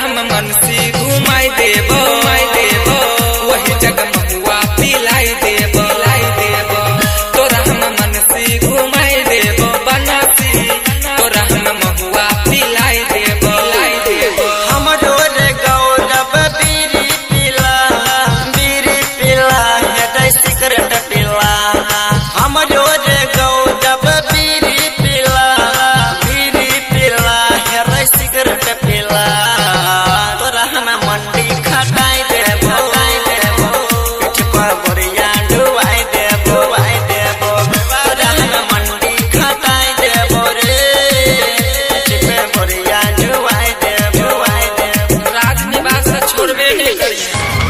हम मनसी घुमाई देबो, घुमाई देबो, वही जगह महुआ पिलाई देबो, पिलाई देबो। तोरा हम मनसी घुमाई देबो बनासी, तोरा हम महुआ पिलाई देबो, पिलाई देबो। हमरो रे गौरव बीड़ी पिला, बीड़ी पिला हेदै सिगरेट पिला। हमरो रे गौरव बीड़ी पिला, बीड़ी पिला हेदै सिगरेट पिला। तोरा हम मंडी खटाई देबो, खटाई देबो, पीठ पर बोरिया डुबाई देबो, डुबाई देबो। तोरा हम मंडी खटाई देबो रे, पीठ पे बोरिया डुबाई देबो, डुबाई देबो। राजनिवास छोड़बे नहीं करी।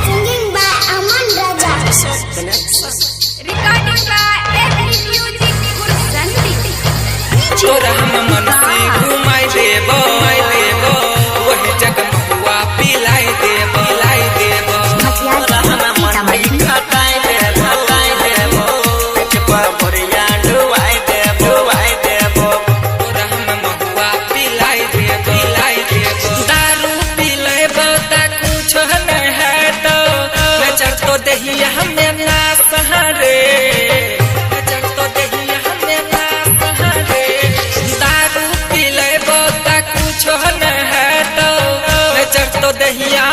Singing by Aman Raja. Recording by FD Music Gurusandi. तोरा हम मनसी घुमाई देबो, घुमाई देबो, वही जगह महुआ पिलाई देबो, पिलाई देबो। तोरा हम मंडी खटाई देबो, खटाई देबो, पीठ पर बोरिया डुबाई देबो, डुबाई देबो। तोरा हम महुआ पिलाई देबो, पिलाई देबो। दारू पिलेबो त कुछ नहीं हेतो, नजर तो दहिया हमें ना सहारे, नजर तो दहिया हमें ना सहारे। दारू पिलेबो त कुछ नहीं हेतो, नजर तो दहिया